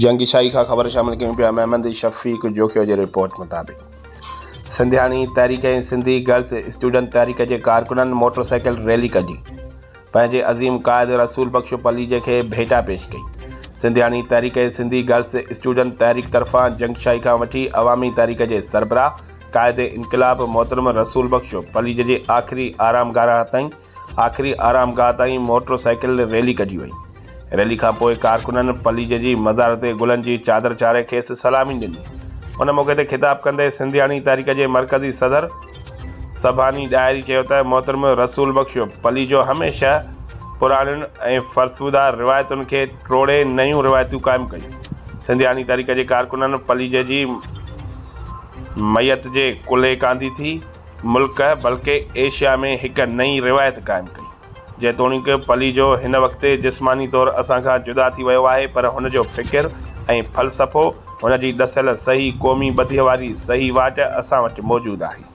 جنگ شاهي کان خبر شامل ڪيون پيا محمد شفيق جوکيو جي رپورٽ مطابق سنڌياڻي تحريڪ ۽ سنڌي گرلز اسٽوڊنٽ تحريڪ جي ڪارڪنن موٽر سائيڪل ريلي ڪڍي پنهنجي عظيم قائد رسول بخش پليجي کي ڀيٽا پيش ڪئي سنڌياڻي تحريڪ ۽ سنڌي گرلز اسٽوڊنٽ تحريڪ طرفان جنگشاهي کان وٺي عوامي تحريڪ جي سربراهه قائد انقلاب محترم رسول بخش پليجي جي آخري آرامگاهه تائين آخري آرامگاهه تائين موٽر سائيڪل ريلي ڪڍي وئي. ريلي کانپوء ڪارڪنن پليجي جي مزار تي گلن جي چادر چاڙهي کيس سلامي ڏني. ان موقعي تي خطاب ڪندي سنڌياڻي تحريڪ جي مرڪزي صدر سڀاني ڏاهري چيو ته محترم رسول بخش پليجو هميشه پراڻين ۽ فرسوده روايتن کي ٽوڙي نيون روايتون قائم ڪيون. سنڌياڻي تحريڪ جي ڪارڪنن پليجي جي ميت جي ڪلهي ڪانڌي ٿي. ملڪ بلڪه ايشيا ۾ هڪ نئين روايت قائم ڪئي. جيتوڻيڪ پليجو هن وقت جسماني طور اسان کان جدا ٿي ويو آهي پر هن جو فڪر ۽ فلسفو، هن جي ڏسيل صحيح قومي ٻڌيء واري صحيح واٽ اسان وٽ موجود آهي.